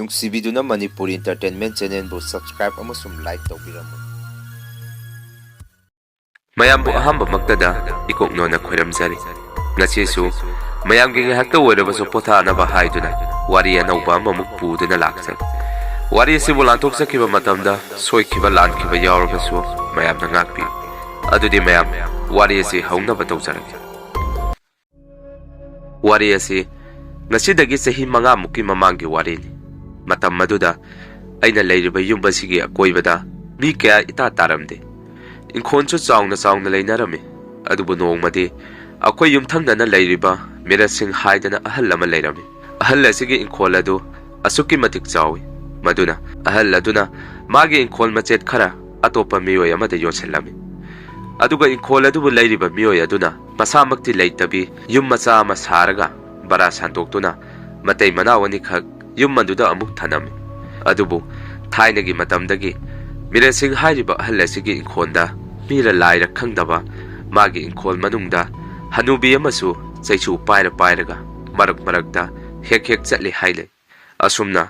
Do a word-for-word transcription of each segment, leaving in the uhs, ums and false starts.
ꯅꯨꯡꯁꯤꯕꯤꯗꯨꯅ Manipuri Entertainment Channelꯕꯨ subscribe ꯑꯃꯁꯨꯡ like ꯇꯧꯕꯤꯔꯝꯃꯨ꯫ ꯃꯌꯥꯝꯕꯨ ꯑꯍꯥꯟꯕꯃꯛꯇꯗ ꯏꯀꯣꯛꯅꯣꯅ ꯈꯣꯏꯔꯝꯖꯔꯤ꯫ ꯉꯁꯤꯁꯨ ꯃꯌꯥꯝꯒꯤ ꯉꯥꯏꯍꯥꯛꯇ ꯑꯣꯏꯔꯕꯁꯨ ꯄꯣꯊꯥꯅꯕ ꯍꯥꯏꯗꯨꯅ ꯋꯥꯔꯤ ꯑꯅꯧꯕ ꯑꯃꯃꯨꯛ ꯄꯨꯗꯨꯅ ꯂꯥꯛꯆꯔꯤ꯫ ꯋꯥꯔꯤ ꯑꯁꯤꯕꯨ ꯂꯥꯟꯊꯣꯛꯆꯈꯤꯕ ꯃꯇꯝꯗ ꯁꯣꯏꯈꯤꯕ ꯂꯥꯟꯈꯤꯕ ꯌꯥꯎꯔꯕꯁꯨ ꯃꯌꯥꯝꯅ ꯉꯥꯛꯄꯤꯌꯨ꯫ ꯑꯗꯨꯗꯤ ꯃꯌꯥꯝ, ꯋꯥꯔꯤ ꯑꯁꯤ ꯍꯧꯅꯕ ꯇꯧꯖꯔꯒꯦ꯫ ꯋꯥꯔꯤ ꯑꯁꯤ ꯉꯁꯤꯗꯒꯤ ꯆꯍꯤ ꯃꯉꯥꯃꯨꯛꯀꯤ ꯃꯃꯥꯡꯒꯤ ꯋꯥꯔꯤꯅꯤ꯫ ꯃꯇꯝ ꯑꯗꯨꯗ ꯑꯩꯅ ꯂꯩꯔꯤꯕ ꯌꯨꯝ ꯑꯁꯤꯒꯤ ꯑꯀꯣꯏꯕꯗ ꯃꯤ ꯀꯌꯥ ꯏꯇꯥ ꯇꯥꯔꯝꯗꯦ꯫ ꯏꯪꯈꯣꯜꯁꯨ ꯆꯥꯎꯅ ꯆꯥꯎꯅ ꯂꯩꯅꯔꯝꯃꯤ꯫ ꯑꯗꯨꯕꯨ ꯅꯣꯡꯃꯗꯤ ꯑꯩꯈꯣꯏ ꯌꯨꯝꯊꯪꯅꯅ ꯂꯩꯔꯤꯕ ꯃꯤꯔꯠ ꯁꯤꯡ ꯍꯥꯏꯗꯅ ꯑꯍꯜ ꯑꯃ ꯂꯩꯔꯝꯃꯤ꯫ ꯑꯍꯜ ꯑꯁꯤꯒꯤ ꯏꯪꯈꯣꯜ ꯑꯗꯨ ꯑꯁꯨꯛꯀꯤ ꯃꯇꯤꯛ ꯆꯥꯎꯏ꯫ ꯃꯗꯨꯅ ꯑꯍꯜ ꯑꯗꯨꯅ ꯃꯥꯒꯤ ꯏꯪꯈꯣꯜ ꯃꯆꯦꯠ ꯈꯔ ꯑꯇꯣꯞꯄ ꯃꯤꯑꯣꯏ ꯑꯃꯗ ꯌꯣꯟꯁꯤꯜꯂꯝꯃꯤ꯫ ꯑꯗꯨꯒ ꯏꯪꯈꯣꯜ ꯑꯗꯨꯕꯨ ꯂꯩꯔꯤꯕ ꯃꯤꯑꯣꯏ ꯑꯗꯨꯅ ꯃꯁꯥꯃꯛꯇꯤ ꯂꯩꯇꯕꯤ ꯌꯨꯝ ꯃꯆꯥ ꯑꯃ ꯁꯥꯔꯒ ꯚꯔꯥ ꯁꯟꯗꯣꯛꯇꯨꯅ ꯃꯇꯩ ꯃꯅꯥꯎ ꯑꯅꯤꯈꯛ ꯌꯨꯝ ꯑꯗꯨꯗ ꯑꯃꯨꯛ ꯊꯅꯝꯃꯤ꯫ ꯑꯗꯨꯕꯨ ꯊꯥꯏꯅꯒꯤ ꯃꯇꯝꯗꯒꯤ ꯃꯤꯔꯦꯟ ꯁꯤꯡ ꯍꯥꯏꯔꯤꯕ ꯑꯍꯜ ꯑꯁꯤꯒꯤ ꯏꯪꯈꯣꯜꯗ ꯃꯤꯔ ꯂꯥꯏꯔ ꯈꯪꯗꯕ ꯃꯥꯒꯤ ꯏꯪꯈꯣꯜ ꯃꯅꯨꯡꯗ ꯍꯅꯨꯕꯤ ꯑꯃꯁꯨ ꯆꯩꯁꯨ ꯄꯥꯏꯔ ꯄꯥꯏꯔꯒ ꯃꯔꯛ ꯃꯔꯛꯇ ꯍꯦꯛ ꯍꯦꯛ ꯆꯠꯂꯤ ꯍꯥꯏꯅꯩ꯫ ꯑꯁꯨꯝꯅ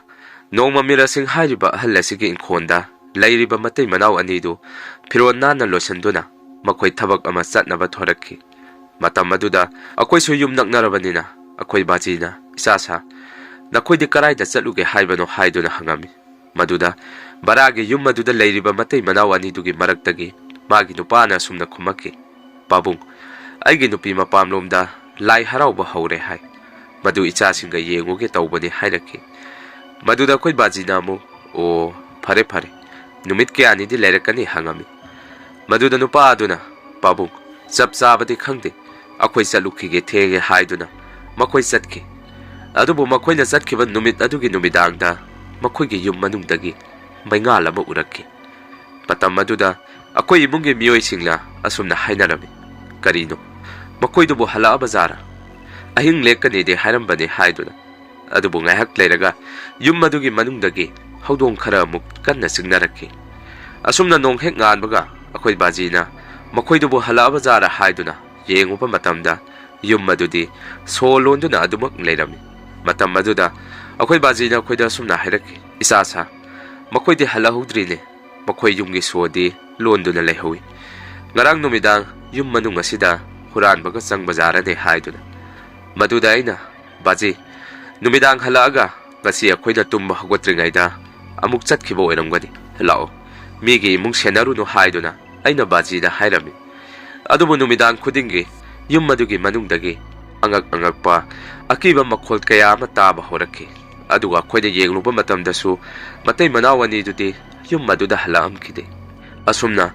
ꯅꯣꯡꯃ ꯃꯤꯔ ꯁꯤꯡ ꯍꯥꯏꯔꯤꯕ ꯑꯍꯜ ꯑꯁꯤꯒꯤ ꯏꯪꯈꯣꯜꯗ ꯂꯩꯔꯤꯕ ꯃꯇꯩ ꯃꯅꯥꯎ ꯑꯅꯤꯗꯨ ꯐꯤꯔꯣꯜ ꯅꯥꯟꯅ ꯂꯣꯏꯁꯤꯟꯗꯨꯅ ꯃꯈꯣꯏ ꯊꯕꯛ ꯑꯃ ꯆꯠꯅꯕ ꯊꯣꯔꯛꯈꯤ꯫ ꯃꯇꯝ ꯑꯗꯨꯗ ꯑꯩꯈꯣꯏꯁꯨ ꯌꯨꯝ ꯅꯛꯅꯔꯕꯅꯤꯅ ꯑꯩꯈꯣꯏ ꯕꯥꯖꯤꯅ, "ꯏꯆꯥꯁꯥ, ꯅꯈꯣꯏꯗꯤ ꯀꯗꯥꯏꯗ ꯆꯠꯂꯨꯒꯦ ꯍꯥꯏꯕꯅꯣ?" ꯍꯥꯏꯗꯨꯅ ꯍꯪꯉꯝꯃꯤ꯫ ꯃꯗꯨꯗ ꯕꯔꯥꯒꯤ ꯌꯨꯝ ꯑꯗꯨꯗ ꯂꯩꯔꯤꯕ ꯃꯇꯩ ꯃꯅꯥꯎ ꯑꯅꯤꯗꯨꯒꯤ ꯃꯔꯛꯇꯒꯤ ꯃꯥꯒꯤ ꯅꯨꯄꯥꯅ ꯑꯁꯨꯝꯅ ꯈꯨꯝꯃꯛꯈꯤ, "ꯄꯥꯕꯨꯡ, ꯑꯩꯒꯤ ꯅꯨꯄꯤ ꯃꯄꯥꯝꯂꯣꯝꯗ ꯂꯥꯏ ꯍꯔꯥꯎꯕ ꯍꯧꯔꯦ ꯍꯥꯏ꯫ ꯃꯗꯨ ꯏꯆꯥꯁꯤꯡꯒ ꯌꯦꯡꯉꯨꯒꯦ ꯇꯧꯕꯅꯤ" ꯍꯥꯏꯔꯛꯈꯤ꯫ ꯃꯗꯨꯗ ꯑꯩꯈꯣꯏ ꯕꯥꯖꯤꯅ ꯑꯃꯨꯛ, "ꯑꯣ, ꯐꯔꯦ ꯐꯔꯦ, ꯅꯨꯃꯤꯠ ꯀꯌꯥꯅꯤꯗꯤ ꯂꯩꯔꯛꯀꯅꯤ?" ꯍꯪꯉꯝꯃꯤ꯫ ꯃꯗꯨꯗ ꯅꯨꯄꯥ ꯑꯗꯨꯅ, "ꯄꯥꯕꯨꯡ, ꯆꯞ ꯆꯥꯕꯗꯤ ꯈꯪꯗꯦ, ꯑꯩꯈꯣꯏ ꯆꯠꯂꯨꯈꯤꯒꯦ, ꯊꯦꯡꯉꯦ" ꯍꯥꯏꯗꯨꯅ ꯃꯈꯣꯏ ꯆꯠꯈꯤ꯫ ꯑꯗꯨꯕꯨ ꯃꯈꯣꯏꯅ ꯆꯠꯈꯤꯕ ꯅꯨꯃꯤꯠ ꯑꯗꯨꯒꯤ ꯅꯨꯃꯤꯗꯥꯡꯗ ꯃꯈꯣꯏꯒꯤ ꯌꯨꯝ ꯃꯅꯨꯡꯗꯒꯤ ꯃꯩꯉꯥꯜ ꯑꯃ ꯎꯔꯛꯈꯤ꯫ ꯃꯇꯝ ꯑꯗꯨꯗ ꯑꯩꯈꯣꯏ ꯏꯃꯨꯡꯒꯤ ꯃꯤꯑꯣꯏꯁꯤꯡꯅ ꯑꯁꯨꯝꯅ ꯍꯥꯏꯅꯔꯝꯃꯤ, "ꯀꯔꯤꯅꯣ? ꯃꯈꯣꯏꯗꯨꯕꯨ ꯍꯜꯂꯛꯑꯕ ꯖꯥꯔꯥ? ꯑꯍꯤꯡ ꯂꯦꯛꯀꯅꯤꯗꯤ ꯍꯥꯏꯔꯝꯕꯅꯤ" ꯍꯥꯏꯗꯨꯅ꯫ ꯑꯗꯨꯕꯨ ꯉꯥꯏꯍꯥꯛ ꯂꯩꯔꯒ ꯌꯨꯝ ꯑꯗꯨꯒꯤ ꯃꯅꯨꯡꯗꯒꯤ ꯍꯧꯗꯣꯡ ꯈꯔ ꯑꯃꯨꯛ ꯀꯟꯅ ꯆꯤꯛꯅꯔꯛꯈꯤ꯫ ꯑꯁꯨꯝꯅ ꯅꯣꯡ ꯍꯦꯛ ꯉꯥꯟꯕꯒ ꯑꯩꯈꯣꯏ ꯕꯥꯖꯤꯅ ꯃꯈꯣꯏꯗꯨꯕꯨ ꯍꯜꯂꯛꯑꯕ ꯖꯥꯔꯥ ꯍꯥꯏꯗꯨꯅ ꯌꯦꯡꯉꯨꯕ ꯃꯇꯝꯗ ꯌꯨꯝ ꯑꯗꯨꯗꯤ ꯁꯣ ꯂꯣꯟꯗꯨꯅ ꯑꯗꯨꯃꯛ ꯂꯩꯔꯝꯃꯤ꯫ ꯃꯇꯝ ꯑꯗꯨꯗ ꯑꯩꯈꯣꯏ ꯕꯥꯖꯤꯅ ꯑꯩꯈꯣꯏꯗ ꯑꯁꯨꯝꯅ ꯍꯥꯏꯔꯛꯈꯤ, "ꯏꯆꯥꯁꯥ, ꯃꯈꯣꯏꯗꯤ ꯍꯜꯂꯛꯍꯧꯗ꯭ꯔꯤꯅꯦ꯫ ꯃꯈꯣꯏ ꯌꯨꯝꯒꯤ ꯁꯣꯗꯤ ꯂꯣꯟꯗꯨꯅ ꯂꯩꯍꯧꯏ꯫ ꯉꯔꯥꯡ ꯅꯨꯃꯤꯗꯥꯡ ꯌꯨꯝ ꯃꯅꯨꯡ ꯑꯁꯤꯗ ꯍꯨꯔꯥꯟꯕꯒ ꯆꯪꯕꯖꯥꯔꯅꯦ" ꯍꯥꯏꯗꯨꯅ꯫ ꯃꯗꯨꯗ ꯑꯩꯅ, "ꯕꯥꯖꯤ, ꯅꯨꯃꯤꯗꯥꯡ ꯍꯜꯂꯛꯑꯒ ꯉꯁꯤ ꯑꯩꯈꯣꯏꯅ ꯇꯨꯝꯕ ꯍꯧꯒꯠꯇ꯭ꯔꯤꯉꯩꯗ ꯑꯃꯨꯛ ꯆꯠꯈꯤꯕ ꯑꯣꯏꯔꯝꯒꯅꯤ꯫ ꯂꯥꯛꯑꯣ, ꯃꯤꯒꯤ ꯏꯃꯨꯡ ꯁꯦꯟꯅꯔꯨꯅꯨ" ꯍꯥꯏꯗꯨꯅ ꯑꯩꯅ ꯕꯥꯖꯤꯗ ꯍꯥꯏꯔꯝꯃꯤ꯫ ꯑꯗꯨꯕꯨ ꯅꯨꯃꯤꯗꯥꯡ ꯈꯨꯗꯤꯡꯒꯤ ꯌꯨꯝ ꯑꯗꯨꯒꯤ ꯃꯅꯨꯡꯗꯒꯤ ꯑꯉꯛ ꯑꯉꯛꯄ ꯑꯀꯤꯕ ꯃꯈꯣꯜ ꯀꯌꯥ ꯑꯃ ꯇꯥꯕ ꯍꯧꯔꯛꯈꯤ꯫ ꯑꯗꯨꯒ ꯑꯩꯈꯣꯏꯅ ꯌꯦꯡꯂꯨꯕ ꯃꯇꯝꯗꯁꯨ ꯃꯇꯩ ꯃꯅꯥꯎ ꯑꯅꯤꯗꯨꯗꯤ ꯌꯨꯝ ꯑꯗꯨꯗ ꯍꯜꯂꯛꯑꯝꯈꯤꯗꯦ꯫ ꯑꯁꯨꯝꯅ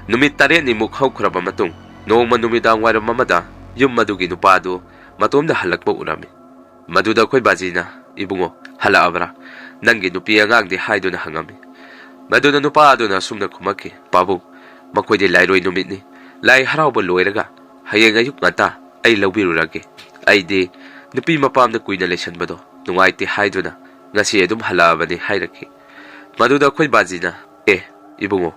ꯅꯨꯃꯤꯠ ꯇꯔꯦꯠꯅꯤꯃꯨꯛ ꯍꯧꯈ꯭ꯔꯕ ꯃꯇꯨꯡ, ꯅꯣꯡꯃ ꯅꯨꯃꯤꯗꯥꯡ ꯋꯥꯏꯔꯝ ꯑꯃꯗ ꯌꯨꯝ ꯑꯗꯨꯒꯤ ꯅꯨꯄꯥꯗꯨ ꯃꯇꯣꯝꯗ ꯍꯜꯂꯛꯄ ꯎꯔꯝꯃꯤ꯫ ꯃꯗꯨꯗ ꯑꯩꯈꯣꯏ ꯕꯥꯖꯤꯅ, "ꯏꯕꯨꯡꯉꯣ, ꯍꯜꯂꯛꯑꯕ꯭ꯔꯥ? ꯅꯪꯒꯤ ꯅꯨꯄꯤ ꯑꯉꯥꯡꯗꯤ?" ꯍꯥꯏꯗꯨꯅ ꯍꯪꯉꯝꯃꯤ꯫ ꯃꯗꯨꯗ ꯅꯨꯄꯥ ꯑꯗꯨꯅ ꯑꯁꯨꯝꯅ ꯈꯨꯝꯃꯛꯈꯤ, "ꯄꯥꯕꯨꯡ, ꯃꯈꯣꯏꯗꯤ ꯂꯥꯏꯔꯣꯏ ꯅꯨꯃꯤꯠꯅꯤ꯫ ꯂꯥꯏ ꯍꯔꯥꯎꯕ ꯂꯣꯏꯔꯒ ꯍꯌꯦꯡ ꯑꯌꯨꯛ ꯉꯟꯇꯥ ꯑꯩ ꯂꯧꯕꯤꯔꯨꯔꯒꯦ꯫ ꯑꯩꯗꯤ ꯅꯨꯄꯤ ꯃꯄꯥꯝꯗ ꯀꯨꯏꯅ ꯂꯩꯁꯟꯕꯗꯣ ꯅꯨꯡꯉꯥꯏꯇꯦ ꯍꯥꯏꯗꯨꯅ ꯉꯁꯤ ꯑꯗꯨꯝ ꯍꯜꯂꯛꯑꯕꯅꯤ" ꯍꯥꯏꯔꯛꯈꯤ꯫ ꯃꯗꯨꯗ ꯑꯩꯈꯣꯏ ꯕꯥꯖꯤꯅ, "ꯑꯦ, ꯏꯕꯨꯡꯉꯣ,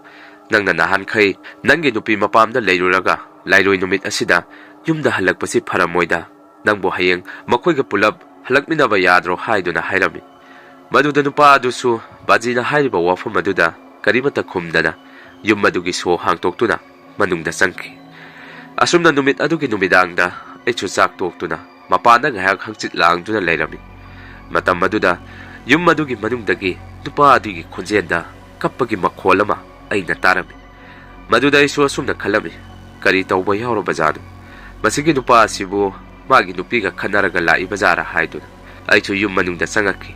ꯅꯪꯅ ꯅꯍꯥꯟꯈꯩ ꯅꯪꯒꯤ ꯅꯨꯄꯤ ꯃꯄꯥꯝꯗ ꯂꯩꯔꯨꯔꯒ ꯂꯥꯏꯔꯣꯏ ꯅꯨꯃꯤꯠ ꯑꯁꯤꯗ ꯌꯨꯝꯗ ꯍꯜꯂꯛꯄꯁꯤ ꯐꯔꯝꯃꯣꯏꯗ꯫ ꯅꯪꯕꯨ ꯍꯌꯦꯡ ꯃꯈꯣꯏꯒ ꯄꯨꯂꯞ ꯍꯜꯂꯛꯃꯤꯟꯅꯕ ꯌꯥꯗ꯭ꯔꯣ?" ꯍꯥꯏꯗꯨꯅ ꯍꯥꯏꯔꯝꯃꯤ꯫ ꯃꯗꯨꯗ ꯅꯨꯄꯥ ꯑꯗꯨꯁꯨ ꯕꯥꯖꯤꯅ ꯍꯥꯏꯔꯤꯕ ꯋꯥꯐꯝ ꯑꯗꯨꯗ ꯀꯔꯤꯃꯠꯇ ꯈꯨꯝꯗꯅ ꯌꯨꯝ ꯑꯗꯨꯒꯤ ꯁꯣ ꯍꯥꯡꯇꯣꯛꯇꯨꯅ ꯃꯅꯨꯡꯗ ꯆꯪꯈꯤ꯫ ꯑꯁꯨꯝꯅ ꯅꯨꯃꯤꯠ ꯑꯗꯨꯒꯤ ꯅꯨꯃꯤꯗꯥꯡꯗ ꯑꯩꯁꯨ ꯆꯥꯛ ꯇꯣꯛꯇꯨꯅ ꯃꯄꯥꯟꯗ ꯉꯥꯏꯍꯥꯛ ꯍꯪꯆꯤꯠ ꯂꯥꯡꯗꯨꯅ ꯂꯩꯔꯝꯃꯤ꯫ ꯃꯇꯝ ꯑꯗꯨꯗ ꯌꯨꯝ ꯑꯗꯨꯒꯤ ꯃꯅꯨꯡꯗꯒꯤ ꯅꯨꯄꯥ ꯑꯗꯨꯒꯤ ꯈꯣꯟꯖꯦꯜꯗ ꯀꯞꯄꯒꯤ ꯃꯈꯣꯜ ꯑꯃ ꯑꯩꯅ ꯇꯥꯔꯝꯃꯤ꯫ ꯃꯗꯨꯗ ꯑꯩꯁꯨ ꯑꯁꯨꯝꯅ ꯈꯜꯂꯝꯃꯤ, "ꯀꯔꯤ ꯇꯧꯕ ꯌꯥꯎꯔꯕꯖꯥꯠꯅꯣ? ꯃꯁꯤꯒꯤ ꯅꯨꯄꯥ ꯑꯁꯤꯕꯨ ꯃꯥꯒꯤ ꯅꯨꯄꯤꯒ ꯈꯠꯅꯔꯒ ꯂꯥꯛꯏꯕꯖꯥꯔꯥ?" ꯍꯥꯏꯗꯨꯅ ꯑꯩꯁꯨ ꯌꯨꯝ ꯃꯅꯨꯡꯗ ꯆꯪꯉꯛꯈꯤ꯫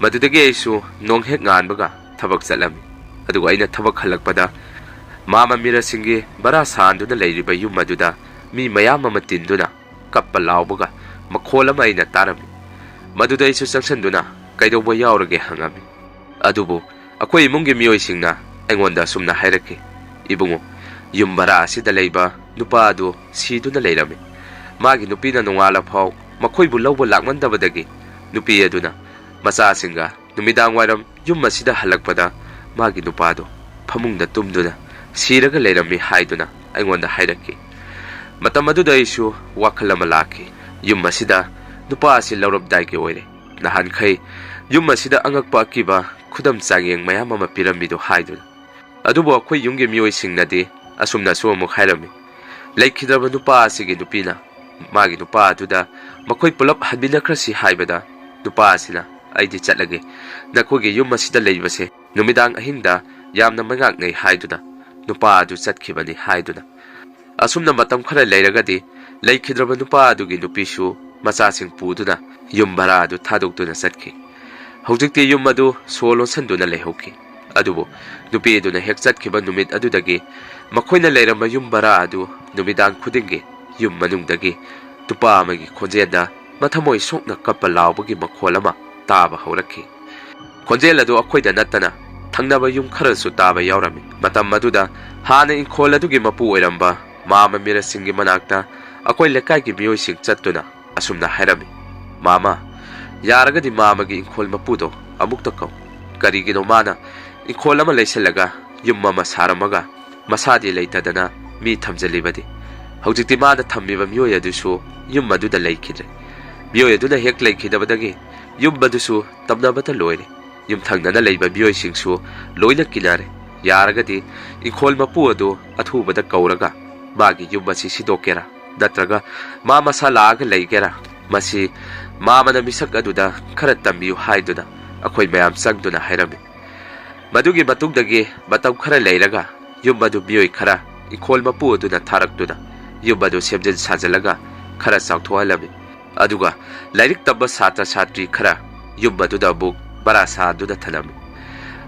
ꯃꯗꯨꯗꯒꯤ ꯑꯩꯁꯨ ꯅꯣꯡ ꯍꯦꯛ ꯉꯥꯟꯕꯒ ꯊꯕꯛ ꯆꯠꯂꯝꯃꯤ꯫ ꯑꯗꯨꯒ ꯑꯩꯅ ꯊꯕꯛ ꯍꯜꯂꯛꯄꯗ ꯃꯥꯃ ꯃꯤꯔꯁꯤꯡꯒꯤ ꯕꯔꯥ ꯁꯥꯟꯗꯨꯅ ꯂꯩꯔꯤꯕ ꯌꯨꯝ ꯑꯗꯨꯗ ꯃꯤ ꯃꯌꯥꯝ ꯑꯃ ꯇꯤꯟꯗꯨꯅ ꯀꯞꯄ ꯂꯥꯎꯕꯒ ꯃꯈꯣꯜ ꯑꯃ ꯑꯩꯅ ꯇꯥꯔꯝꯃꯤ꯫ ꯃꯗꯨꯗ ꯑꯩꯁꯨ ꯆꯪꯁꯤꯟꯗꯨꯅ "ꯀꯩꯗꯧꯕ ꯌꯥꯎꯔꯒꯦ?" ꯍꯪꯉꯝꯃꯤ꯫ ꯑꯗꯨꯕꯨ ꯑꯩꯈꯣꯏ ꯏꯃꯨꯡꯒꯤ ꯃꯤꯑꯣꯏꯁꯤꯡꯅ ꯑꯩꯉꯣꯟꯗ ꯑꯁꯨꯝꯅ ꯍꯥꯏꯔꯛꯈꯤ, "ꯏꯕꯨꯡꯉꯣ, ꯌꯨꯝ ꯚꯔꯥ ꯑꯁꯤꯗ ꯂꯩꯕ ꯅꯨꯄꯥ ꯑꯗꯨ ꯁꯤꯗꯨꯅ ꯂꯩꯔꯝꯃꯤ꯫ ꯃꯥꯒꯤ ꯅꯨꯄꯤꯅ ꯅꯣꯡꯉꯥꯜꯂ ꯐꯥꯎ ꯃꯈꯣꯏꯕꯨ ꯂꯧꯕ ꯂꯥꯛꯃꯟꯗꯕꯗꯒꯤ ꯅꯨꯄꯤ ꯑꯗꯨꯅ ꯃꯆꯥꯁꯤꯡꯒ ꯅꯨꯃꯤꯗꯥꯡ ꯋꯥꯏꯔꯝ ꯌꯨꯝ ꯑꯁꯤꯗ ꯍꯜꯂꯛꯄꯗ ꯃꯥꯒꯤ ꯅꯨꯄꯥꯗꯨ ꯐꯃꯨꯡꯗ ꯇꯨꯝꯗꯨꯅ ꯁꯤꯔꯒ ꯂꯩꯔꯝꯃꯤ" ꯍꯥꯏꯗꯨꯅ ꯑꯩꯉꯣꯟꯗ ꯍꯥꯏꯔꯛꯈꯤ꯫ ꯃꯇꯝ ꯑꯗꯨꯗ ꯑꯩꯁꯨ ꯋꯥꯈꯜ ꯑꯃ ꯂꯥꯛꯈꯤ꯫ ꯌꯨꯝ ꯑꯁꯤꯗ ꯅꯨꯄꯥ ꯑꯁꯤ ꯂꯧꯔꯝꯗꯥꯏꯒꯤ ꯑꯣꯏꯔꯦ꯫ ꯅꯍꯥꯟꯈꯩ ꯌꯨꯝ ꯑꯁꯤꯗ ꯑꯉꯛꯄ ꯑꯀꯤꯕ ꯈꯨꯗꯝ ꯆꯥꯡꯌꯦꯡ ꯃꯌꯥꯝ ꯑꯃ ꯄꯤꯔꯝꯃꯤꯗꯨ ꯍꯥꯏꯗꯨꯅ꯫ ꯑꯗꯨꯕꯨ ꯑꯩꯈꯣꯏ ꯌꯨꯝꯒꯤ ꯃꯤꯑꯣꯏꯁꯤꯡꯅꯗꯤ ꯑꯁꯨꯝꯅꯁꯨ ꯑꯃꯨꯛ ꯍꯥꯏꯔꯝꯃꯤ, ꯂꯩꯈꯤꯗ꯭ꯔꯕ ꯅꯨꯄꯥ ꯑꯁꯤꯒꯤ ꯅꯨꯄꯤꯅ ꯃꯥꯒꯤ ꯅꯨꯄꯥ ꯑꯗꯨꯗ ꯃꯈꯣꯏ ꯄꯨꯂꯞ ꯍꯟꯃꯤꯟꯅꯈ꯭ꯔꯁꯤ ꯍꯥꯏꯕꯗ, ꯅꯨꯄꯥ ꯑꯁꯤꯅ, "ꯑꯩꯗꯤ ꯆꯠꯂꯒꯦ, ꯅꯈꯣꯏꯒꯤ ꯌꯨꯝ ꯑꯁꯤꯗ ꯂꯩꯕꯁꯦ ꯅꯨꯃꯤꯗꯥꯡ ꯑꯍꯤꯡꯗ ꯌꯥꯝꯅ ꯃꯩꯉꯥꯛꯅꯩ" ꯍꯥꯏꯗꯨꯅ ꯅꯨꯄꯥ ꯑꯗꯨ ꯆꯠꯈꯤꯕꯅꯤ ꯍꯥꯏꯗꯨꯅ꯫ ꯑꯁꯨꯝꯅ ꯃꯇꯝ ꯈꯔ ꯂꯩꯔꯒꯗꯤ ꯂꯩꯈꯤꯗ꯭ꯔꯕ ꯅꯨꯄꯥ ꯑꯗꯨꯒꯤ ꯅꯨꯄꯤꯁꯨ ꯃꯆꯥꯁꯤꯡ ꯄꯨꯗꯨꯅ ꯌꯨꯝ ꯚꯔꯥ ꯑꯗꯨ ꯊꯥꯗꯣꯛꯇꯨꯅ ꯆꯠꯈꯤ꯫ ꯍꯧꯖꯤꯛꯇꯤ ꯌꯨꯝ ꯑꯗꯨ ꯁꯣ ꯂꯣꯟꯁꯤꯟꯗꯨꯅ ꯂꯩꯍꯧꯈꯤ꯫ ꯑꯗꯨꯕꯨ ꯅꯨꯄꯤ ꯑꯗꯨꯅ ꯍꯦꯛ ꯆꯠꯈꯤꯕ ꯅꯨꯃꯤꯠ ꯑꯗꯨꯗꯒꯤ ꯃꯈꯣꯏꯅ ꯂꯩꯔꯝꯕ ꯌꯨꯝ ꯚꯔꯥ ꯑꯗꯨ ꯅꯨꯃꯤꯗꯥꯡ ꯈꯨꯗꯤꯡꯒꯤ ꯌꯨꯝ ꯃꯅꯨꯡꯗꯒꯤ ꯅꯨꯄꯥ ꯑꯃꯒꯤ ꯈꯣꯟꯖꯦꯜꯗ ꯃꯊꯃꯣꯏ ꯁꯣꯛꯅ ꯀꯞꯄ ꯂꯥꯎꯕꯒꯤ ꯃꯈꯣꯜ ꯑꯃ ꯇꯥꯕ ꯍꯧꯔꯛꯈꯤ꯫ ꯈꯣꯟꯖꯦꯜ ꯑꯗꯨ ꯑꯩꯈꯣꯏꯗ ꯅꯠꯇꯅ ꯊꯪꯅꯕ ꯌꯨꯝ ꯈꯔꯁꯨ ꯇꯥꯕ ꯌꯥꯎꯔꯝꯃꯤ꯫ ꯃꯇꯝ ꯑꯗꯨꯗ ꯍꯥꯟꯅ ꯏꯪꯈꯣꯜ ꯑꯗꯨꯒꯤ ꯃꯄꯨ ꯑꯣꯏꯔꯝꯕ ꯃꯥꯃ ꯃꯤꯔꯁꯤꯡꯒꯤ ꯃꯅꯥꯛꯇ ꯑꯩꯈꯣꯏ ꯂꯩꯀꯥꯏꯒꯤ ꯃꯤꯑꯣꯏꯁꯤꯡ ꯆꯠꯇꯨꯅ ꯑꯁꯨꯝꯅ ꯍꯥꯏꯔꯝꯃꯤ, "ꯃꯥꯃ, ꯌꯥꯔꯒꯗꯤ ꯃꯥꯃꯒꯤ ꯏꯪꯈꯣꯜ ꯃꯄꯨꯗꯣ ꯑꯃꯨꯛꯇ ꯀꯧ꯫ ꯀꯔꯤꯒꯤꯅꯣ ꯃꯥꯅ ꯏꯪꯈꯣꯜ ꯑꯃ ꯂꯩꯁꯤꯜꯂꯒ ꯌꯨꯝ ꯑꯃ ꯁꯥꯔꯝꯃꯒ ꯃꯁꯥꯗꯤ ꯂꯩꯇꯗꯅ ꯃꯤ ꯊꯝꯖꯤꯜꯂꯤꯕꯗꯤ? ꯍꯧꯖꯤꯛꯇꯤ ꯃꯥꯅ ꯊꯝꯃꯤꯕ ꯃꯤꯑꯣꯏ ꯑꯗꯨꯁꯨ ꯌꯨꯝ ꯑꯗꯨꯗ ꯂꯩꯈꯤꯗ꯭ꯔꯦ꯫ ꯃꯤꯑꯣꯏ ꯑꯗꯨꯅ ꯍꯦꯛ ꯂꯩꯈꯤꯗꯕꯗꯒꯤ ꯌꯨꯝ ꯑꯗꯨꯁꯨ ꯇꯝꯅꯕꯇ ꯂꯣꯏꯔꯦ꯫ ꯌꯨꯝꯊꯪꯅꯅ ꯂꯩꯕ ꯃꯤꯑꯣꯏꯁꯤꯡꯁꯨ ꯂꯣꯏꯅ ꯀꯤꯅꯔꯦ꯫ ꯌꯥꯔꯒꯗꯤ ꯏꯪꯈꯣꯜ ꯃꯄꯨ ꯑꯗꯨ ꯑꯊꯨꯕꯗ ꯀꯧꯔꯒ ꯃꯥꯒꯤ ꯌꯨꯝ ꯑꯁꯤ ꯁꯤꯗꯣꯛꯀꯦꯔꯥ, ꯅꯠꯇ꯭ꯔꯒ ꯃꯥ ꯃꯁꯥ ꯂꯥꯛꯑꯒ ꯂꯩꯒꯦꯔꯥ, ꯃꯁꯤ ꯃꯥꯃꯅ ꯃꯤꯁꯛ ꯑꯗꯨꯗ ꯈꯔ ꯇꯝꯕꯤꯌꯨ" ꯍꯥꯏꯗꯨꯅ ꯑꯩꯈꯣꯏ ꯃꯌꯥꯝ ꯆꯪꯗꯨꯅ ꯍꯥꯏꯔꯝꯃꯤ꯫ ꯃꯗꯨꯒꯤ ꯃꯇꯨꯡꯗꯒꯤ ꯃꯇꯝ ꯈꯔ ꯂꯩꯔꯒ ꯌꯨꯝ ꯑꯗꯨ ꯃꯤꯑꯣꯏ ꯈꯔ ꯏꯪꯈꯣꯜ ꯃꯄꯨ ꯑꯗꯨꯅ ꯊꯥꯔꯛꯇꯨꯅ ꯌꯨꯝ ꯑꯗꯨ ꯁꯦꯝꯖꯤꯟ ꯁꯥꯖꯤꯜꯂꯒ ꯈꯔ ꯆꯥꯎꯊꯣꯛꯍꯜꯂꯝꯃꯤ꯫ ꯑꯗꯨꯒ ꯂꯥꯏꯔꯤꯛ ꯇꯝꯕ ꯁꯥꯇ꯭ꯔ ꯁꯥꯇ꯭ꯔꯤ ꯈꯔ ꯌꯨꯝ ꯑꯗꯨꯗ ꯑꯃꯨꯛ ꯚꯔꯥ ꯁꯥꯗꯨꯅ ꯊꯝꯂꯝꯃꯤ꯫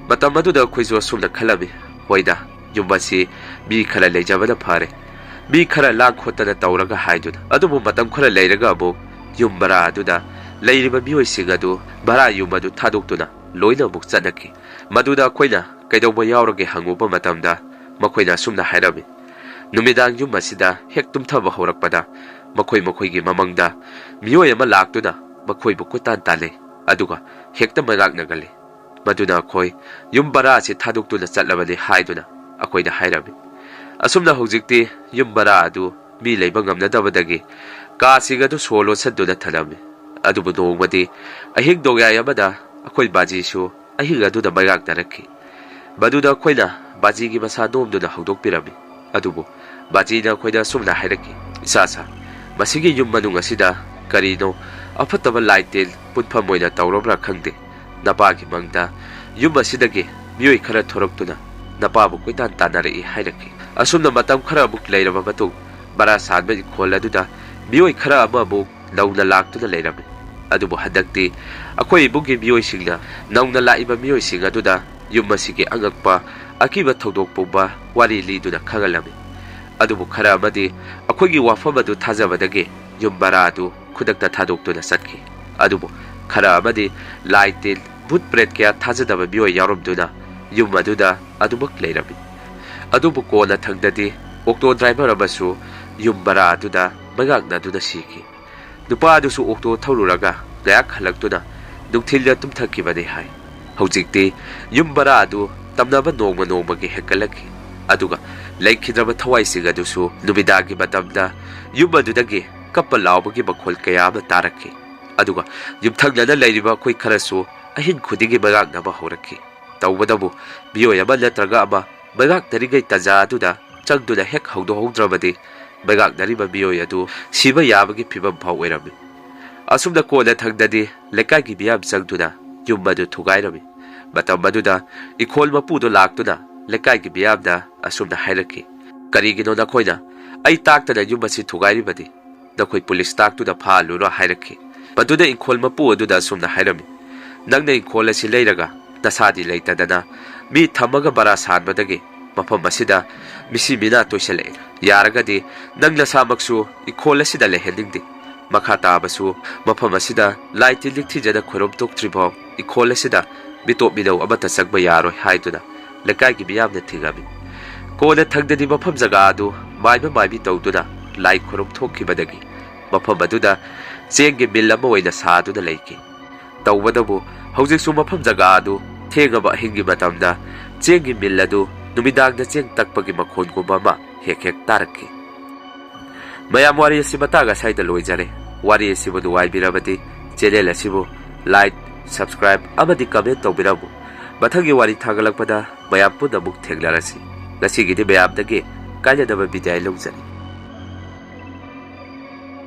ꯃꯇꯝ ꯑꯗꯨꯗ ꯑꯩꯈꯣꯏꯁꯨ ꯑꯁꯨꯝꯅ ꯈꯜꯂꯝꯃꯤ, "ꯍꯣꯏꯗ, ꯌꯨꯝ ꯑꯁꯤ ꯃꯤ ꯈꯔ ꯂꯩꯖꯕꯅ ꯐꯔꯦ, ꯃꯤ ꯈꯔ ꯂꯥꯡ ꯈꯣꯠꯇꯅ ꯇꯧꯔꯒ" ꯍꯥꯏꯗꯨꯅ꯫ ꯑꯗꯨꯕꯨ ꯃꯇꯝ ꯈꯔ ꯂꯩꯔꯒ ꯑꯃꯨꯛ ꯌꯨꯝ ꯚꯔꯥ ꯑꯗꯨꯗ ꯂꯩꯔꯤꯕ ꯃꯤꯑꯣꯏꯁꯤꯡ ꯑꯗꯨ ꯚꯔꯥ ꯌꯨꯝ ꯑꯗꯨ ꯊꯥꯗꯣꯛꯇꯨꯅ ꯂꯣꯏꯅ ꯑꯃꯨꯛ ꯆꯠꯅꯈꯤ꯫ ꯃꯗꯨꯗ ꯑꯩꯈꯣꯏꯅ ꯀꯩꯗꯧꯕ ꯌꯥꯎꯔꯒꯦ ꯍꯪꯉꯨꯕ ꯃꯇꯝꯗ ꯃꯈꯣꯏꯅ ꯑꯁꯨꯝꯅ ꯍꯥꯏꯔꯝꯃꯤ, ꯅꯨꯃꯤꯗꯥꯡ ꯌꯨꯝ ꯑꯁꯤꯗ ꯍꯦꯛ ꯇꯨꯝꯊꯕ ꯍꯧꯔꯛꯄꯗ ꯃꯈꯣꯏ ꯃꯈꯣꯏꯒꯤ ꯃꯃꯪꯗ ꯃꯤꯑꯣꯏ ꯑꯃ ꯂꯥꯛꯇꯨꯅ ꯃꯈꯣꯏꯕꯨ ꯀꯣꯏꯇꯥꯟ ꯇꯥꯜꯂꯤ, ꯑꯗꯨꯒ ꯍꯦꯛꯇ ꯃꯩꯉꯥꯛꯅꯒꯜꯂꯤ꯫ ꯃꯗꯨꯅ ꯑꯩꯈꯣꯏ ꯌꯨꯝ ꯚꯔꯥ ꯑꯁꯤ ꯊꯥꯗꯣꯛꯇꯨꯅ ꯆꯠꯂꯕꯅꯤ ꯍꯥꯏꯗꯨꯅ ꯑꯩꯈꯣꯏꯗ ꯍꯥꯏꯔꯝꯃꯤ꯫ ꯑꯁꯨꯝꯅ ꯍꯧꯖꯤꯛꯇꯤ ꯌꯨꯝ ꯚꯔꯥ ꯑꯗꯨ ꯃꯤ ꯂꯩꯕ ꯉꯝꯅꯗꯕꯗꯒꯤ ꯀꯥꯁꯤꯡ ꯑꯗꯨ ꯁꯣ ꯂꯣꯟꯁꯤꯟꯗꯨꯅ ꯊꯝꯂꯝꯃꯤ꯫ ꯑꯗꯨꯕꯨ ꯅꯣꯡꯃꯗꯤ ꯑꯍꯤꯡ ꯅꯣꯡꯌꯥꯏ ꯑꯃꯗ ꯑꯩꯈꯣꯏ ꯕꯥꯖꯤꯁꯨ ꯑꯍꯤꯡ ꯑꯗꯨꯗ ꯃꯩꯔꯥꯛꯅꯔꯛꯈꯤ꯫ ꯃꯗꯨꯗ ꯑꯩꯈꯣꯏꯅ ꯕꯥꯖꯤꯒꯤ ꯃꯁꯥ ꯅꯣꯝꯗꯨꯅ ꯍꯧꯗꯣꯛꯄꯤꯔꯝꯃꯤ꯫ ꯑꯗꯨꯕꯨ ꯕꯥꯖꯤꯅ ꯑꯩꯈꯣꯏꯗ ꯑꯁꯨꯝꯅ ꯍꯥꯏꯔꯛꯈꯤ, "ꯏꯆꯥ ꯁꯥ, ꯃꯁꯤꯒꯤ ꯌꯨꯝ ꯃꯅꯨꯡ ꯑꯁꯤꯗ ꯀꯔꯤꯅꯣ ꯑꯐꯠꯇꯕ ꯂꯥꯏ ꯇꯤꯟ ꯄꯨꯟꯐꯝ ꯑꯣꯏꯅ ꯇꯧꯔꯕ꯭ꯔꯥ ꯈꯪꯗꯦ꯫ ꯅꯄꯥꯒꯤ ꯃꯪꯗ ꯌꯨꯝ ꯑꯁꯤꯗꯒꯤ ꯃꯤꯑꯣꯏ ꯈꯔ ꯊꯣꯔꯛꯇꯨꯅ ꯅꯄꯥꯕꯨ ꯀꯣꯏꯇꯥꯟ ꯇꯥꯟꯅꯔꯛꯏ" ꯍꯥꯏꯔꯛꯈꯤ꯫ ꯑꯁꯨꯝꯅ ꯃꯇꯝ ꯈꯔ ꯑꯃꯨꯛ ꯂꯩꯔꯕ ꯃꯇꯨꯡ, ꯕꯔꯥ ꯁꯥꯟꯕ ꯏꯪꯈꯣꯜ ꯑꯗꯨꯗ ꯃꯤꯑꯣꯏ ꯈꯔ ꯑꯃ ꯑꯃꯨꯛ ꯅꯧꯅ ꯂꯥꯛꯇꯨꯅ ꯂꯩꯔꯝꯃꯤ꯫ ꯑꯗꯨꯕꯨ ꯍꯟꯗꯛꯇꯤ ꯑꯩꯈꯣꯏ ꯏꯃꯨꯡꯒꯤ ꯃꯤꯑꯣꯏꯁꯤꯡꯅ ꯅꯧꯅ ꯂꯥꯛꯏꯕ ꯃꯤꯑꯣꯏꯁꯤꯡ ꯑꯗꯨꯗ ꯌꯨꯝ ꯑꯁꯤꯒꯤ ꯑꯉꯛꯄ ꯑꯀꯤꯕ ꯊꯧꯗꯣꯛ ꯄꯨꯝꯕ ꯋꯥꯔꯤ ꯂꯤꯗꯨꯅ ꯈꯪꯍꯜꯂꯝꯃꯤ꯫ ꯑꯗꯨꯕꯨ ꯈꯔ ꯑꯃꯗꯤ ꯑꯩꯈꯣꯏꯒꯤ ꯋꯥꯐꯝ ꯑꯗꯨ ꯊꯥꯖꯕꯗꯒꯤ ꯌꯨꯝ ꯕꯔꯥ ꯑꯗꯨ ꯈꯨꯗꯛꯇ ꯊꯥꯗꯣꯛꯇꯨꯅ ꯆꯠꯈꯤ꯫ ꯑꯗꯨꯕꯨ ꯈꯔ ꯑꯃꯗꯤ ꯂꯥꯏ ꯇꯤꯟ, ꯚꯨꯠ ꯄ꯭ꯔꯦꯠ ꯀꯌꯥ ꯊꯥꯖꯗꯕ ꯃꯤꯑꯣꯏ ꯌꯥꯎꯔꯝꯗꯨꯅ ꯌꯨꯝ ꯑꯗꯨꯗ ꯑꯗꯨꯃꯛ ꯂꯩꯔꯝꯃꯤ꯫ ꯑꯗꯨꯕꯨ ꯀꯣꯟꯅ ꯊꯪꯗꯗꯤ ꯑꯣꯛꯇꯣ ꯗ꯭ꯔꯥꯏꯚꯔ ꯑꯃꯁꯨ ꯌꯨꯝ ꯕꯔꯥ ꯑꯗꯨꯗ ꯃꯩꯉꯥꯛꯅꯗꯨꯅ ꯁꯤꯈꯤ꯫ ꯅꯨꯄꯥ ꯑꯗꯨꯁꯨ ꯑꯣꯛꯇꯣ ꯊꯧꯔꯨꯔꯒ ꯉꯥꯏꯍꯥꯛ ꯍꯜꯂꯛꯇꯨꯅ ꯅꯨꯡꯊꯤꯜꯗ ꯇꯨꯝꯊꯈꯤꯕꯅꯤ ꯍꯥꯏ꯫ ꯍꯧꯖꯤꯛꯇꯤ ꯌꯨꯝ ꯕꯔꯥ ꯑꯗꯨ ꯇꯝꯅꯕ ꯅꯣꯡꯃ ꯅꯣꯡꯃꯒꯤ ꯍꯦꯟꯒꯠꯂꯛꯈꯤ꯫ ꯑꯗꯨꯒ ꯂꯩꯈꯤꯗ꯭ꯔꯕ ꯊꯋꯥꯏꯁꯤꯡ ꯑꯗꯨꯁꯨ ꯅꯨꯃꯤꯗꯥꯡꯒꯤ ꯃꯇꯝꯗ ꯌꯨꯝ ꯑꯗꯨꯗꯒꯤ ꯀꯞꯄ ꯂꯥꯎꯕꯒꯤ ꯃꯈꯣꯜ ꯀꯌꯥ ꯑꯃ ꯇꯥꯔꯛꯈꯤ꯫ ꯑꯗꯨꯒ ꯌꯨꯝꯊꯪꯅꯅ ꯂꯩꯔꯤꯕ ꯑꯩꯈꯣꯏ ꯈꯔꯁꯨ ꯑꯍꯤꯡ ꯈꯨꯗꯤꯡꯒꯤ ꯃꯩꯉꯥꯛꯅꯕ ꯍꯧꯔꯛꯈꯤ꯫ ꯇꯧꯕꯇꯕꯨ ꯃꯤꯑꯣꯏ ꯑꯃ ꯅꯠꯇ꯭ꯔꯒ ꯑꯃ ꯃꯩꯉꯥꯛꯅꯔꯤꯉꯩ ꯇꯟꯖꯥ ꯑꯗꯨꯗ ꯆꯪꯗꯨꯅ ꯍꯦꯛ ꯍꯧꯗꯣꯛꯍꯧꯗ꯭ꯔꯕꯗꯤ ꯃꯩꯉꯥꯛꯅꯔꯤꯕ ꯃꯤꯑꯣꯏ ꯑꯗꯨ ꯁꯤꯕ ꯌꯥꯕꯒꯤ ꯐꯤꯕꯝ ꯐꯥꯎ ꯑꯣꯏꯔꯝꯃꯤ꯫ ꯑꯁꯨꯝꯅ ꯀꯣꯟꯅ ꯊꯪꯗꯗꯤ ꯂꯩꯀꯥꯏꯒꯤ ꯃꯤꯌꯥꯝ ꯆꯪꯗꯨꯅ ꯌꯨꯝ ꯑꯗꯨ ꯊꯨꯒꯥꯏꯔꯝꯃꯤ꯫ ꯃꯇꯝ ꯑꯗꯨꯗ ꯏꯪꯈꯣꯜ ꯃꯄꯨꯗꯨ ꯂꯥꯛꯇꯨꯅ ꯂꯩꯀꯥꯏꯒꯤ ꯃꯤꯌꯥꯝꯗ ꯑꯁꯨꯝꯅ ꯍꯥꯏꯔꯛꯈꯤ, "ꯀꯔꯤꯒꯤꯅꯣ ꯅꯈꯣꯏꯅ ꯑꯩ ꯇꯥꯛꯇꯅ ꯌꯨꯝ ꯑꯁꯤ ꯊꯨꯒꯥꯏꯔꯤꯕꯗꯤ? ꯅꯈꯣꯏ ꯄꯨꯂꯤꯁ ꯇꯥꯛꯇꯨꯅ ꯐꯥꯍꯜꯂꯨꯔꯣ" ꯍꯥꯏꯔꯛꯈꯤ꯫ ꯃꯗꯨꯗ ꯏꯪꯈꯣꯜ ꯃꯄꯨ ꯑꯗꯨꯗ ꯑꯁꯨꯝꯅ ꯍꯥꯏꯔꯝꯃꯤ, "ꯅꯪꯅ ꯏꯪꯈꯣꯜ ꯑꯁꯤ ꯂꯩꯔꯒ ꯅꯁꯥꯗꯤ ꯂꯩꯇꯗꯅ ꯃꯤ ꯊꯝꯃꯒ ꯕꯔꯥ ꯁꯥꯟꯕꯗꯒꯤ ꯃꯐꯝ ꯑꯁꯤꯗ ꯃꯤꯁꯤ ꯃꯤꯅꯥ ꯇꯣꯏꯁꯤꯜꯂꯛꯑꯦ꯫ ꯌꯥꯔꯒꯗꯤ ꯅꯪ ꯅꯁꯥꯃꯛꯁꯨ ꯏꯪꯈꯣꯜ ꯑꯁꯤꯗ ꯂꯩꯍꯟꯅꯤꯡꯗꯦ꯫ ꯃꯈꯥ ꯇꯥꯕꯁꯨ ꯃꯐꯝ ꯑꯁꯤꯗ ꯂꯥꯏ ꯇꯤꯟ ꯅꯤꯡꯊꯤꯖꯅ ꯈꯣꯏꯔꯨꯝ ꯊꯣꯛꯇ꯭ꯔꯤꯐꯥꯎ ꯏꯪꯈꯣꯜ ꯑꯁꯤꯗ ꯃꯤꯇꯣꯞ ꯃꯤꯅꯧ ꯑꯃꯠꯇ ꯆꯪꯕ ꯌꯥꯔꯣꯏ" ꯍꯥꯏꯗꯨꯅ ꯂꯩꯀꯥꯏꯒꯤ ꯃꯤꯌꯥꯝꯅ ꯊꯤꯡꯉꯝꯃꯤ꯫ ꯀꯣꯟꯅ ꯊꯪꯗꯗꯤ ꯃꯐꯝ ꯖꯒꯥ ꯑꯗꯨ ꯃꯥꯏꯕ ꯃꯥꯏꯕꯤ ꯇꯧꯗꯨꯅ ꯂꯥꯏ ꯈꯨꯔꯨꯝ ꯊꯣꯛꯈꯤꯕꯗꯒꯤ ꯃꯐꯝ ꯑꯗꯨꯗ ꯆꯦꯡꯒꯤ ꯃꯤꯜ ꯑꯃ ꯑꯣꯏꯅ ꯁꯥꯗꯨꯅ ꯂꯩꯈꯤ꯫ ꯇꯧꯕꯇꯕꯨ ꯍꯧꯖꯤꯛꯁꯨ ꯃꯐꯝ ꯖꯒꯥ ꯑꯗꯨ ꯊꯦꯡꯉꯕ ꯑꯍꯤꯡꯒꯤ ꯃꯇꯝꯗ ꯆꯦꯡꯒꯤ ꯃꯤꯜ ꯑꯗꯨ ꯅꯨꯃꯤꯗꯥꯡꯗ ꯆꯦꯡ ꯇꯛꯄꯒꯤ ꯃꯈꯣꯟꯒꯨꯝꯕ ꯑꯃ ꯍꯦꯛ ꯍꯦꯛ ꯇꯥꯔꯛꯈꯤ꯫ ꯃꯌꯥꯝ, ꯋꯥꯔꯤ ꯑꯁꯤ ꯃꯇꯥꯡ ꯑꯁ꯭ꯋꯥꯏꯗ ꯂꯣꯏꯖꯔꯦ꯫ ꯋꯥꯔꯤ ꯑꯁꯤꯕꯨ ꯅꯨꯡꯉꯥꯏꯕꯤꯔꯕꯗꯤ ꯆꯦꯅꯦꯜ ꯑꯁꯤꯕꯨ ꯂꯥꯏꯛ, ꯁꯕꯁꯀ꯭ꯔꯥꯏꯕ ꯑꯃꯗꯤ ꯀꯃꯦꯟ ꯇꯧꯕꯤꯔꯝꯃꯨ꯫ ꯃꯊꯪꯒꯤ ꯋꯥꯔꯤ ꯊꯥꯒꯠꯂꯛꯄꯗ ꯃꯌꯥꯝ ꯄꯨꯟꯅ ꯑꯃꯨꯛ ꯊꯦꯡꯅꯔꯁꯤ꯫ ꯉꯁꯤꯒꯤꯗꯤ ꯃꯌꯥꯝꯗꯒꯤ ꯀꯥꯏꯅꯗꯕ ꯕꯤꯗꯥꯏ ꯂꯧꯖꯔꯤ꯫